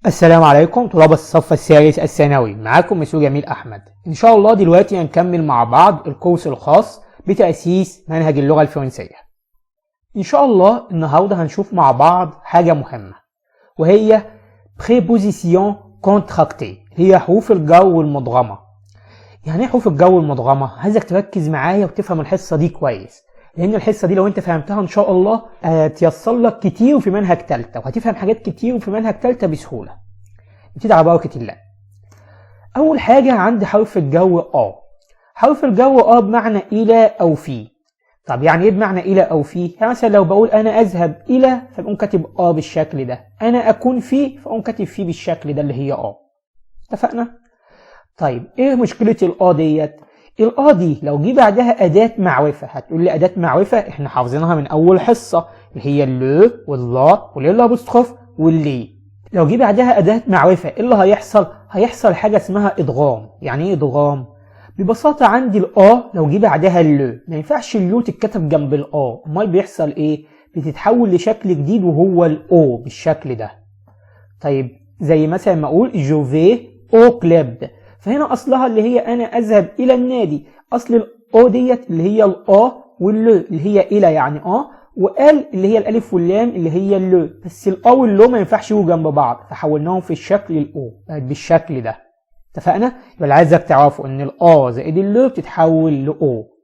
السلام عليكم طلاب الصف الثالث الثانوي، معاكم مسيو جميل أحمد. إن شاء الله دلوقتي هنكمل مع بعض الكورس الخاص بتأسيس منهج اللغة الفرنسية. إن شاء الله النهاردة هنشوف مع بعض حاجة مهمة، وهي prépositions contractées، هي حروف الجر المدغمة. يعني ايه حروف الجر المدغمة؟ عايزك تركز معايا وتفهم الحصة دي كويس، لان الحصة دي لو انت فهمتها ان شاء الله هتيسر لك كتير في منهج تالتة، وهتفهم حاجات كتير في منهج تالتة بسهولة. نبتدي على بركة الله. اول حاجة عندي حرف الجر à. حرف الجر à بمعنى الى او في. طب يعني ايه بمعنى الى او في؟ يعني مثلا لو بقول انا اذهب الى، فبقوم كاتب à بالشكل ده. انا اكون في، فاقوم كاتب في بالشكل ده اللي هي à. اتفقنا؟ طيب ايه مشكلة ال à ديت؟ ال à دي لو جه بعدها اداه معرفه، هتقول لي اداه معرفة احنا حافظينها من اول حصه، اللي هي ال le وال la وال l'apostrophe وال les. لو جه بعدها اداه معرفة ايه اللي هيحصل؟ هيحصل حاجة اسمها ادغام. يعني ايه ادغام؟ ببساطة عندي ال à لو جه بعدها ال le، ما ينفعش ال le تتكتب جنب ال à. امال بيحصل ايه؟ بتتحول لشكل جديد وهو ال au بالشكل ده. طيب زي مثلا ما اقول je vais au club، فهنا اصلها اللي هي انا اذهب الى النادي. اصل ال au ديت اللي هي ال à وال le اللي هي الى يعني à، وال اللي هي الالف واللام اللي هي ال le، بس ال à وال le ما ينفعش يجوا جنب بعض، فحولناهم في الشكل ال au بقت بالشكل ده. اتفقنا؟ يبقى اللي عايزك تعرفه ان ال à زائد ال le بتتحول ل au.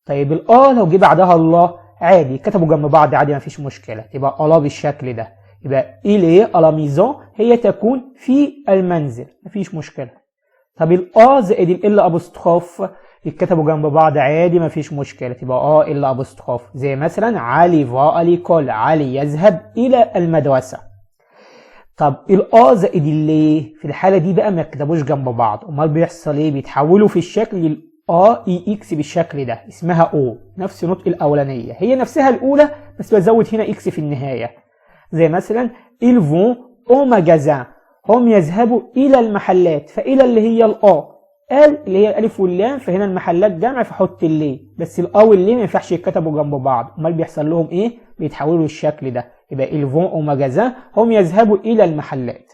طيب ال à لو جه بعدها la عادي، كتبوا جنب بعض عادي، ما فيش مشكله، تبقى à la بالشكل ده. يبقى elle est à la maison، هي تكون في المنزل، مفيش مشكله. طب ال a زائد l apostrophe يتكتبوا جنب بعض عادي، مفيش مشكله، تبقى a l apostrophe. زي مثلا علي va à l'école، علي يذهب الى المدرسه. طب ال à زائد ال les في الحالة دي بقى ما يتكتبوش جنب بعض، امال بيحصل ايه؟ بيتحولوا في الشكل لل a i x بالشكل ده، اسمها au، نفس نطق الاولانيه، هي نفسها الاولى بس بزود هنا x في النهايه. زي مثلا ils vont aux magasins، هم يذهبوا الى المحلات، فالى اللي هي ال à، ال اللي هي الالف واللام، فهنا المحلات جمع فحط ال les، بس ال à وال les ما ينفعش يتكتبوا جنب بعض، امال بيحصل لهم ايه؟ بيتحولوا للشكل ده، يبقى ils vont aux magasins، هم يذهبوا الى المحلات.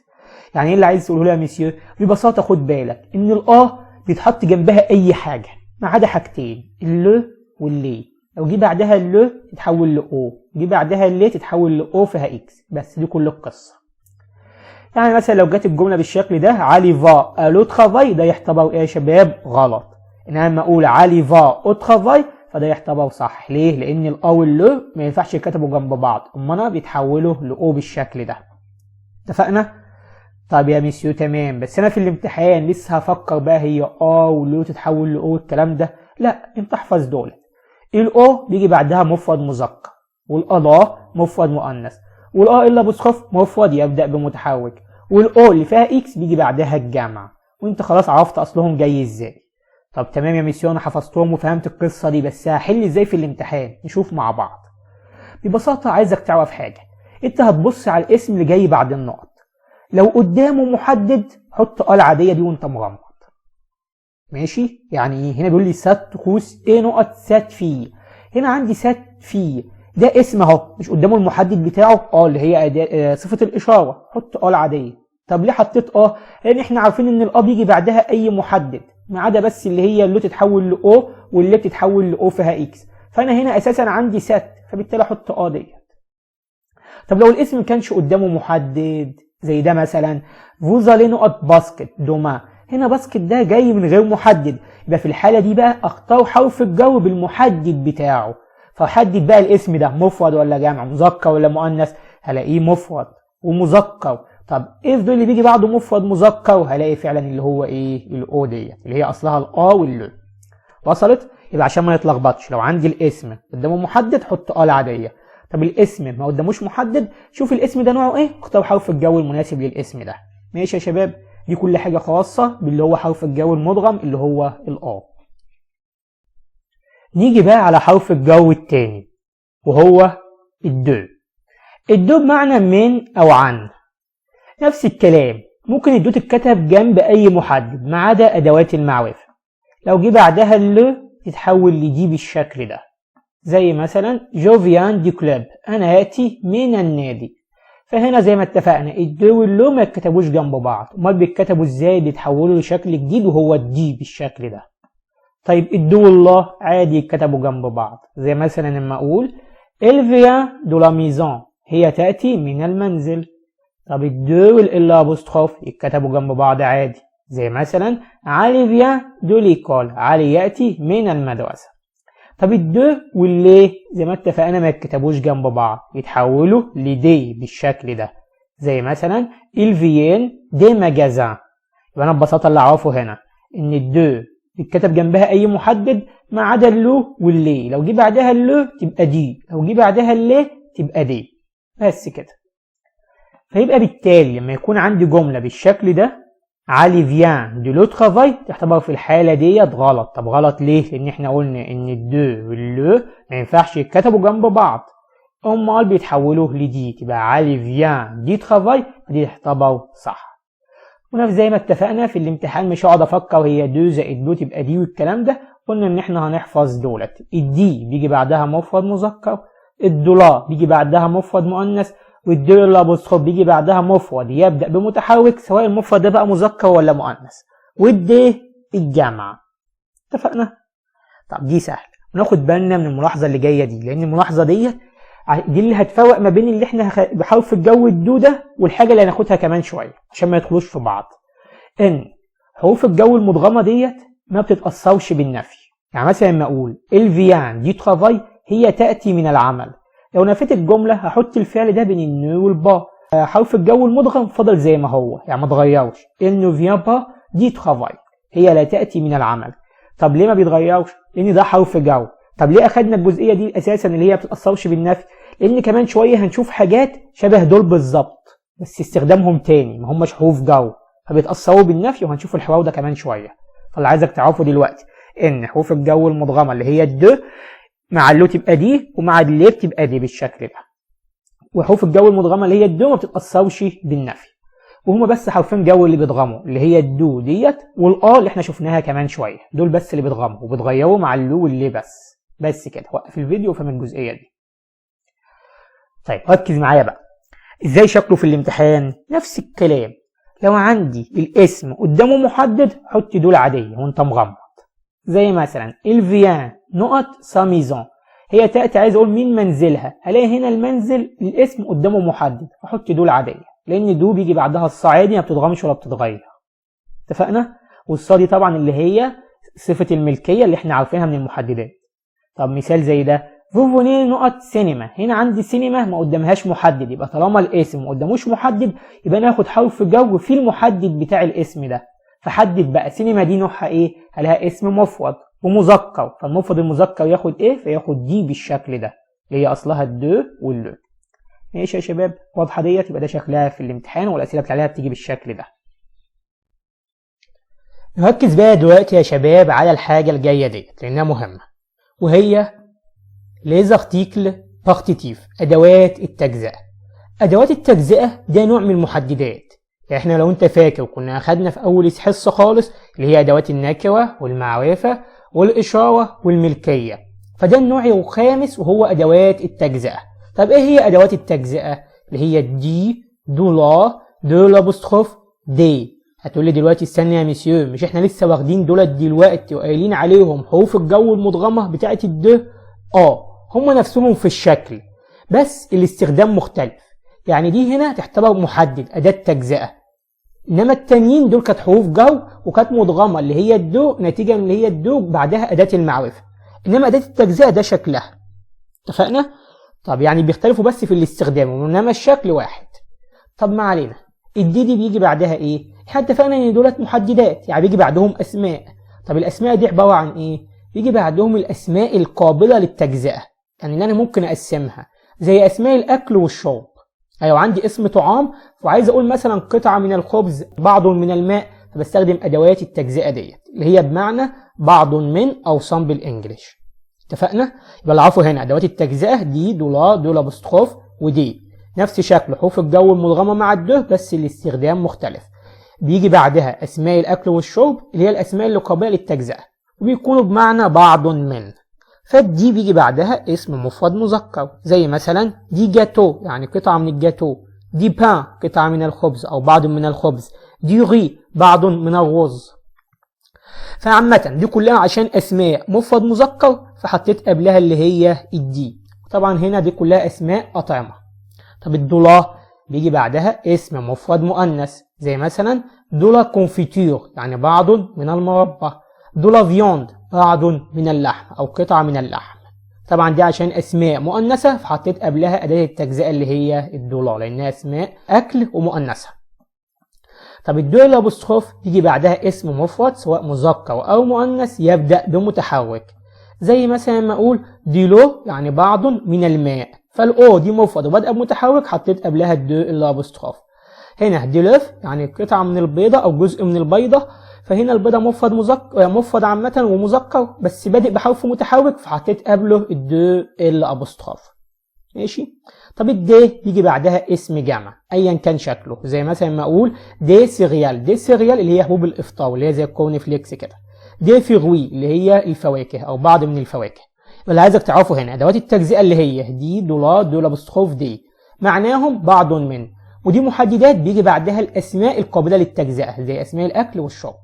يعني ايه اللي عايز تقوله لي يا مسيو؟ ببساطة خد بالك ان ال à بيتحط جنبها اي حاجة ما عدا حاجتين، ال le وال les. لو جه بعدها ال le تتحول ل au، جه بعدها ال les تتحول ل au فيها x، بس دي كل القصه. يعني مثلا لو جت الجملة بالشكل ده، علي va à le travail، ده يعتبر ايه يا شباب؟ غلط. انما لما اقول علي va au travail فده يعتبر صح. ليه؟ لان ال à وال le ما ينفعش يتكتبوا جنب بعض، امال بيتحولوا ل au بالشكل ده. اتفقنا؟ طيب يا ميسيو تمام، بس انا في الامتحان لسه هفكر بقى هي à و le تتحول ل au الكلام ده؟ لا، انت احفظ دول. ال au بيجي بعدها مفرد مذكر، وال à la مفرد مؤنث، وال a l apostrophe مفرد يبدا بمتحرك، وال aux اللي فيها x بيجي بعدها الجمع، وانت خلاص عرفت اصلهم جاي ازاي. طب تمام يا ميسيو، انا حفظتهم وفهمت القصة دي، بس هحل ازاي في الامتحان؟ نشوف مع بعض. ببساطة عايزك تعرف حاجه، انت هتبص على الاسم اللي جاي بعد النقط، لو قدامه محدد حط à العادية دي وانت مغمض. ماشي؟ يعني ايه؟ هنا بيقول لي cette trousse est نقط cette fille. هنا عندي cette fille ده اسم اهو، مش قدامه المحدد بتاعه اللي هي أداة صفة الاشاره، حط à العاديه. طب ليه حطيت à؟ لان احنا عارفين ان ال à بيجي بعدها اي محدد ما عدا بس اللي هي ال le تتحول ل au وال les بتتحول ل aux فيها x، فانا هنا اساسا عندي cette، فبالتالي احط à ديت. طب لو الاسم ما كانش قدامه محدد زي ده مثلا، vous allez نقط basket demain، هنا basket ده جاي من غير محدد، يبقى في الحالة دي بقى اختار حرف الجر بالمحدد بتاعه. فحدد بقى الاسم ده مفرد ولا جمع، مذكر ولا مؤنث، هلاقيه مفرد ومذكر. طب ايه في دول اللي بيجي بعده مفرد مذكر؟ هلاقي فعلا اللي هو ايه؟ ال au ديت اللي هي اصلها ال à وال le. وصلت؟ يبقى عشان ما نتلخبطش، لو عندي الاسم قدامه محدد حط à العاديه. طب الاسم ما قداموش محدد، شوف الاسم ده نوعه ايه، اختار حرف الجر المناسب للاسم ده. ماشي يا شباب؟ دي كل حاجة خاصة باللي هو حرف الجر المدغم اللي هو ال à. نيجي بقى على حرف الجر التاني وهو ال de. ال de بمعنى من او عن. نفس الكلام، ممكن ال de تتكتب جنب اي محدد ما عدا ادوات المعرفة. لو جه بعدها ال le تتحول ل du بالشكل ده، زي مثلا je viens du club، انا اتي من النادي. فهنا زي ما اتفقنا ال de وال le ما يتكتبوش جنب بعض، امال بيتكتبوا ازاي؟ بيتحولوا لشكل جديد وهو ال du بالشكل ده. طيب ال de وال la عادي يتكتبوا جنب بعض، زي مثلا لما اقول elle vient de la maison، هي تأتي من المنزل. طب ال de وال l'apostrophe يتكتبوا جنب بعض عادي، زي مثلا علي vient de l'école، علي يأتي من المدرسة. طب ال de وال les زي ما اتفقنا ما يتكتبوش جنب بعض، يتحولوا ل des بالشكل ده، زي مثلا ils viennent des magasins. يبقى انا ببساطة اللي اعرفه هنا ان ال de بيتكتب جنبها اي محدد ما عدا ال le وال les، لو جه بعدها ال le تبقى du، لو جه بعدها ال les تبقى des، بس كده. فيبقى بالتالي لما يكون عندي جملة بالشكل ده علي vient de le travail تعتبر في الحالة ديت غلط. طب غلط ليه؟ لأن احنا قلنا إن ال de وال le ما ينفعش يتكتبوا جنب بعض، أمال بيتحولوا ل des، تبقى علي vient du travail، دي تعتبر صح. ونفس زي ما اتفقنا في الامتحان مش هقعد أفكر هي de زائد le تبقى du والكلام ده، قلنا إن احنا هنحفظ دولت. ال du بيجي بعدها مفرد مذكر، ال de la بيجي بعدها مفرد مؤنث، وال de l'apostrophe بيجي بعدها مفرد يبدأ بمتحرك سواء المفرد ده بقى مذكر ولا مؤنث، وال des الجمع. اتفقنا؟ طب دي سهل. وناخد بالنا من الملاحظة اللي جاية دي، لأن الملاحظة دي اللي هتفرق ما بين اللي احنا بحرف الجر ال de ده والحاجة اللي هناخدها كمان شوية عشان ما يدخلوش في بعض. إن حروف الجر المدغمة ديت ما بتتأثرش بالنفي. يعني مثلا لما أقول elle vient du travail، هي تأتي من العمل، لو نفيت الجملة هحط الفعل ده بين ال ne وال pas، حرف الجر المدغم فضل زي ما هو، يعني ما اتغيرش. elle ne vient pas du travail، هي لا تأتي من العمل. طب ليه ما بيتغيرش؟ لأن ده حرف جر. طب ليه أخدنا الجزئية دي أساسا اللي هي ما بتتأثرش بالنفي؟ لأن كمان شوية هنشوف حاجات شبه دول بالظبط بس استخدامهم تاني، ما هماش حروف جر فبيتأثروا بالنفي، وهنشوف الحوار ده كمان شوية. فاللي عايزك تعرفه دلوقتي إن حروف الجر المدغمة اللي هي ال de مع ال le تبقى du، ومع ال les بتبقى des بالشكل ده. وحروف الجر المدغمة اللي هي ال de ما بتتأثرش بالنفي، وهما بس حرفين جر اللي بيدغموا اللي هي ال de ديت وال a اللي احنا شفناها كمان شوية، دول بس اللي بيدغموا وبيتغيروا مع ال le وال les بس. بس كده، وقف الفيديو وفهم الجزئية دي. طيب ركز معايا بقى ازاي شكله في الامتحان. نفس الكلام، لو عندي الاسم قدامه محدد حط de العادية وانت مغمض، زي مثلا elle vient نقط sa maison، هي تأتي عايز اقول مين منزلها، هلاقي هنا المنزل الاسم قدامه محدد احط de العادية، لان de بيجي بعدها ال sa عادي ما بتدغمش ولا بتتغير. اتفقنا؟ وال sa دي طبعا اللي هي صفة الملكية اللي احنا عارفينها من المحددات. طب مثال زي ده vous venez نقط سينما، هنا عندي سينما ما قدامهاش محدد، يبقى طالما الاسم ما قداموش محدد يبقى انا هاخد حرف جر في المحدد بتاع الاسم ده. فحدد بقى سينما دي نوعها ايه؟ هلاقيها اسم مفرد ومذكر، فالمفرد المذكر ياخد ايه؟ فياخد du بالشكل ده اللي هي اصلها ال de وال le. ماشي يا شباب، واضحة ديت؟ يبقى ده شكلها في الامتحان والاسئلة بتاعتها بتيجي بالشكل ده. نركز بقى دلوقتي يا شباب على الحاجة الجاية ديت لانها مهمة، وهي les articles partitifs، ادوات التجزئة. ادوات التجزئة ده نوع من المحددات، يعني احنا لو انت فاكر كنا اخدنا في اول حصة خالص اللي هي ادوات النكرة والمعرفة والاشارة والملكيه، فده النوع الخامس وهو ادوات التجزئة. طب ايه هي ادوات التجزئة؟ اللي هي du، de la، de l'apostrophe، des. هتقول لي دلوقتي استنى يا مسيو، مش احنا لسه واخدين دولت دلوقتي وقايلين عليهم حروف الجر المدغمه بتاعه ال de؟ هم نفسهم في الشكل بس الاستخدام مختلف. يعني دي هنا تعتبر محدد اداه تجزئه، انما التانيين دول كانت حروف جر وكانت مدغمه اللي هي ال de، نتيجة من اللي هي ال de بعدها اداه المعرفة، انما اداه التجزئة ده شكلها. اتفقنا؟ طب يعني بيختلفوا بس في الاستخدام وانما الشكل واحد. طب ما علينا، ال du دي بيجي بعدها ايه؟ احنا اتفقنا ان دولت محددات يعني بيجي بعدهم اسماء. طب الاسماء دي عبارة عن ايه؟ بيجي بعدهم الاسماء القابلة للتجزئه، يعني اللي انا ممكن اقسمها زي اسماء الاكل والشرب. لو عندي اسم طعام وعايز اقول مثلا قطعه من الخبز، بعض من الماء، فبستخدم ادوات التجزئة ديت اللي هي بمعنى بعض من او some بال English. اتفقنا؟ يبقى العفو هنا ادوات التجزئة du، de la، de l'apostrophe و des، نفس شكل حروف الجر المدغمه مع ال de بس الاستخدام مختلف. بيجي بعدها اسماء الاكل والشرب اللي هي الاسماء اللي قابله للتجزئه وبيكونوا بمعنى بعض من. فال du بيجي بعدها اسم مفرد مذكر زي مثلا des gâteaux يعني قطعه من الجاتو، du pain قطعة من الخبز أو بعض من الخبز، du riz بعض من الرز. فعامة دي كلها عشان أسماء مفرد مذكر فحطيت قبلها اللي هي ال du. طبعا هنا دي كلها أسماء أطعمة. طب ال de la بيجي بعدها اسم مفرد مؤنث، زي مثلا de la confiture يعني بعض من المربى، de la viande بعض من اللحم أو قطعة من اللحم. طبعا دي عشان أسماء مؤنثة فحطيت قبلها أداة التجزئة اللي هي ال de la لأنها أسماء أكل ومؤنثة. طب ال de l'apostrophe يجي بعدها اسم مفرد سواء مذكر أو مؤنث يبدأ بمتحرك، زي مثلا ما أقول de l'eau يعني بعض من الماء، فال eau دي مفرد وبدأ بمتحرك حطيت قبلها ال de l'apostrophe. هنا de l'œuf يعني قطعة من البيضة أو جزء من البيضة، فهنا البيضة مفرد مذكر، مفرد عامة ومذكر بس بادئ بحرف متحرك فحطيت قبله ال de l'apostrophe. ماشي. طب ال des بيجي بعدها اسم جمع ايا كان شكله، زي مثلا ما اقول des céréales، des céréales اللي هي حبوب الافطار اللي هي زي الكورن فليكس كده، des fruits اللي هي الفواكه او بعض من الفواكه. اللي عايزك تعرفه هنا ادوات التجزئة اللي هي du، de la، de l'apostrophe، des، معناهم بعض من، ودي محددات بيجي بعدها الاسماء القابلة للتجزئه زي اسماء الاكل والشرب.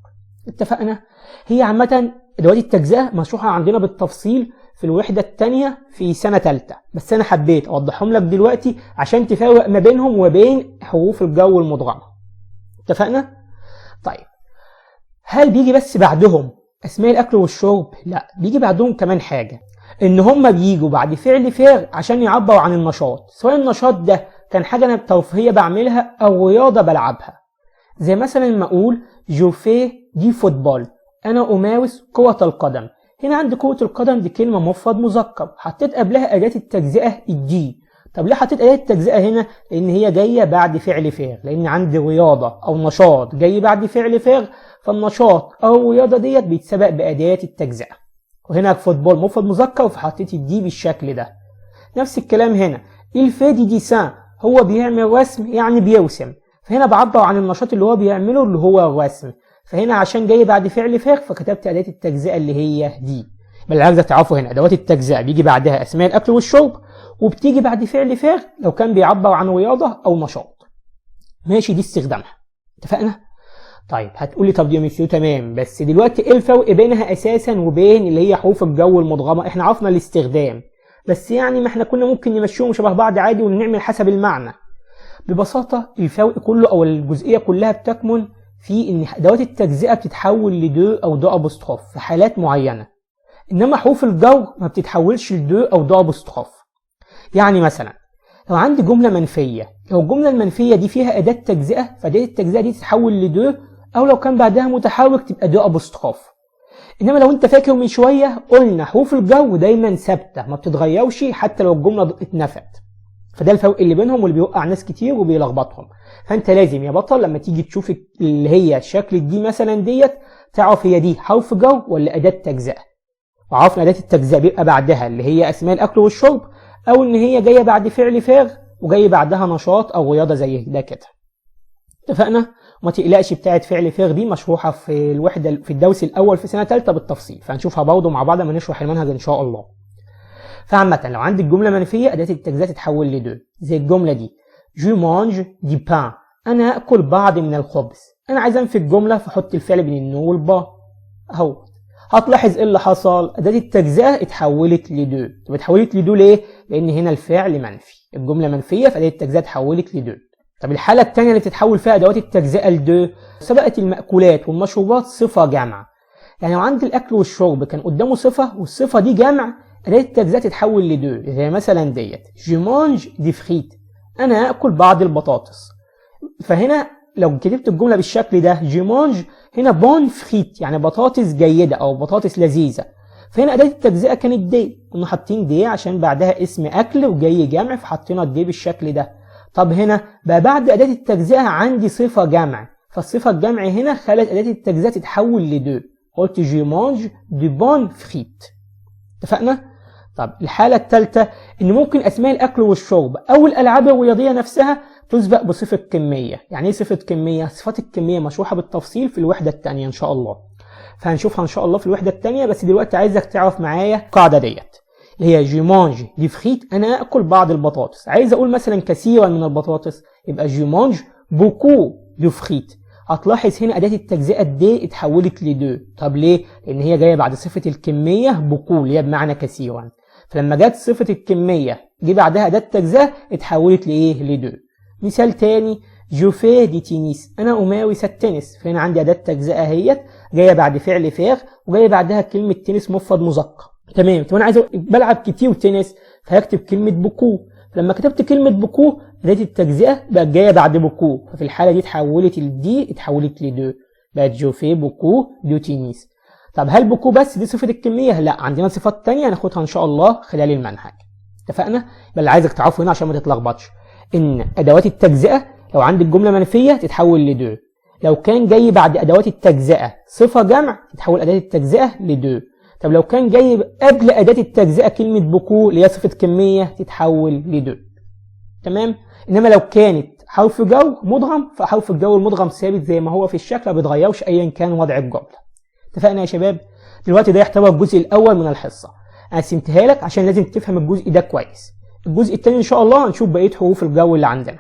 اتفقنا؟ هي عامة ادوات التجزئة مشروحه عندنا بالتفصيل في الوحدة الثانية في سنة ثالثة، بس انا حبيت اوضحهم لك دلوقتي عشان تفرق ما بينهم وبين حروف الجر المدغمه. اتفقنا؟ طيب هل بيجي بس بعدهم اسماء الاكل والشرب؟ لا، بيجي بعدهم كمان حاجة، ان هم بيجوا بعد فعل faire عشان يعبروا عن النشاط، سواء النشاط ده كان حاجة انا ترفيهية بعملها او رياضة بلعبها. زي مثلا ما اقول je fais du football، انا امارس كرة القدم. هنا عندي كرة القدم دي كلمة مفرد مذكر، حطيت قبلها أداة التجزئة ال du. طب ليه حطيت أداة التجزئة هنا؟ لأن هي جاية بعد فعل faire، لأن عندي رياضة أو نشاط جاي بعد فعل faire، فالنشاط أو الرياضة ديت بيتسبق بأداة التجزئة. وهنا football مفرد مذكر فحطيت ال du بالشكل ده. نفس الكلام هنا il fait du dessin، هو بيعمل رسم يعني بيرسم، فهنا بعبر عن النشاط اللي هو بيعمله اللي هو الرسم، فهنا عشان جاي بعد فعل faire فكتبت أداة التجزئة اللي هي du. اللي عايزك تعرفه هنا أدوات التجزئة بيجي بعدها أسماء الأكل والشرب، وبتيجي بعد فعل faire لو كان بيعبر عن رياضة أو نشاط. ماشي، دي استخدامها. اتفقنا؟ طيب هتقولي طب يا ميسيو تمام، بس دلوقتي ايه الفرق بينها اساسا وبين اللي هي حروف الجر المدغمه؟ احنا عرفنا الاستخدام، بس يعني ما احنا كنا ممكن نمشيهم شبه بعض عادي ونعمل حسب المعنى. ببساطة الفرق كله او الجزئية كلها بتكمن في ان ادوات التجزئة بتتحول ل de او d apostrophe في حالات معينة، انما حروف الجر ما بتتحولش ل de او d apostrophe. يعني مثلا لو عندي جملة منفية، لو الجملة المنفية دي فيها اداه تجزئه فاداه التجزئة دي تتحول ل de، او لو كان بعدها متحرك تبقى d apostrophe. انما لو انت فاكر من شوية قلنا حروف الجر دايما ثابتة ما بتتغيرش حتى لو الجملة اتنفت، فده الفرق اللي بينهم واللي بيوقع ناس كتير وبيلخبطهم. فانت لازم يا بطل لما تيجي تشوف اللي هي شكل دي مثلا ديت تعرف هي دي حرف جر ولا اداه تجزئه. وعرفنا اداه التجزئة بيبقى بعدها اللي هي اسماء الاكل والشرب، او ان هي جاية بعد فعل faire وجاي بعدها نشاط او رياضة زي ده كده. اتفقنا؟ وما تقلقش بتاعه فعل faire دي مشروحه في الوحدة في الدرس الاول في سنة ثالثة بالتفصيل، فهنشوفها برضه مع بعض لما نشرح المنهج ان شاء الله. فعامة لو عندك جملة منفية أداة التجزئة تتحول ل de، زي الجملة دي je mange du pain، أنا أكل بعض من الخبز. أنا عايز أنفي الجملة فحط الفعل بين ال ne وال pas أهو. هتلاحظ إيه اللي حصل؟ أداة التجزئة اتحولت ل de. طب اتحولت ل de ليه؟ لأن هنا الفعل منفي، الجملة منفية فأداة التجزئة اتحولت ل de. طب الحالة الثانية اللي بتتحول فيها أدوات التجزئة ل de، سبقت المأكولات والمشروبات صفة جمع. يعني لو عندي الأكل والشرب كان قدامه صفة والصفة دي جمع، أداة التجزئة تتحول ل de، زي مثلا ديت je mange des frites، أنا آكل بعض البطاطس. فهنا لو كتبت الجملة بالشكل ده je mange هنا bonnes frites يعني بطاطس جيدة أو بطاطس لذيذة، فهنا أداة التجزئة كانت des، كنا حاطين des عشان بعدها اسم أكل وجاي جمع فحطينا ال des بالشكل ده. طب هنا بقى بعد أداة التجزئة عندي صفة جمع، فالصفة الجمع هنا خلت أداة التجزئة تتحول ل de، قلت je mange de bonnes frites. اتفقنا؟ طب الحالة الثالثة إن ممكن أسماء الأكل والشرب أو الألعاب الرياضية نفسها تسبق بصفة كمية. يعني إيه صفة كمية؟ صفات الكمية مشروحة بالتفصيل في الوحدة الثانية إن شاء الله، فهنشوفها إن شاء الله في الوحدة الثانية. بس دلوقتي عايزك تعرف معايا القاعدة ديت اللي هي je mange des frites، أنا أكل بعض البطاطس. عايز أقول مثلا كثيرا من البطاطس، يبقى je mange beaucoup de frites. هتلاحظ هنا اداه التجزئة des اتحولت ل de. طب ليه؟ لان هي جاية بعد صفة الكمية beaucoup اللي هي بمعنى كثيرا، فلما جت صفة الكمية جه بعدها اداه التجزئة اتحولت لايه؟ ل de. مثال تاني je fais du tennis، انا امارس التنس، فهنا عندي اداه تجزئه اهيت جاية بعد فعل faire وجاية بعدها كلمة تنس مفرد مذكر. تمام. طب انا عايز بلعب كتير تنس، فهكتب كلمة beaucoup. لما كتبت كلمة beaucoup اداه التجزئة بقت جاية بعد beaucoup، ففي الحالة دي اتحولت ال des اتحولت ل de، بقت je fais beaucoup de tennis. طب هل beaucoup بس دي صفة الكمية؟ لا، عندنا صفات تانية هناخدها ان شاء الله خلال المنهج. اتفقنا؟ يبقى اللي عايزك تعرفه هنا عشان ما تتلخبطش ان ادوات التجزئة لو عندك جملة منفية تتحول ل de، لو كان جاي بعد ادوات التجزئة صفة جمع تتحول اداه التجزئة ل de. طب لو كان جاي قبل اداه التجزئة كلمة beaucoup اللي هي صفة كمية تتحول ل de. تمام. انما لو كانت حرف جر مدغم فحرف الجر المدغم ثابت زي ما هو في الشكل، ما بيتغيرش ايا كان وضع الجملة. اتفقنا يا شباب؟ دلوقتي ده يعتبر الجزء الاول من الحصة، انا قسمتها لك عشان لازم تفهم الجزء ده كويس. الجزء الثاني ان شاء الله هنشوف بقية حروف الجر اللي عندنا.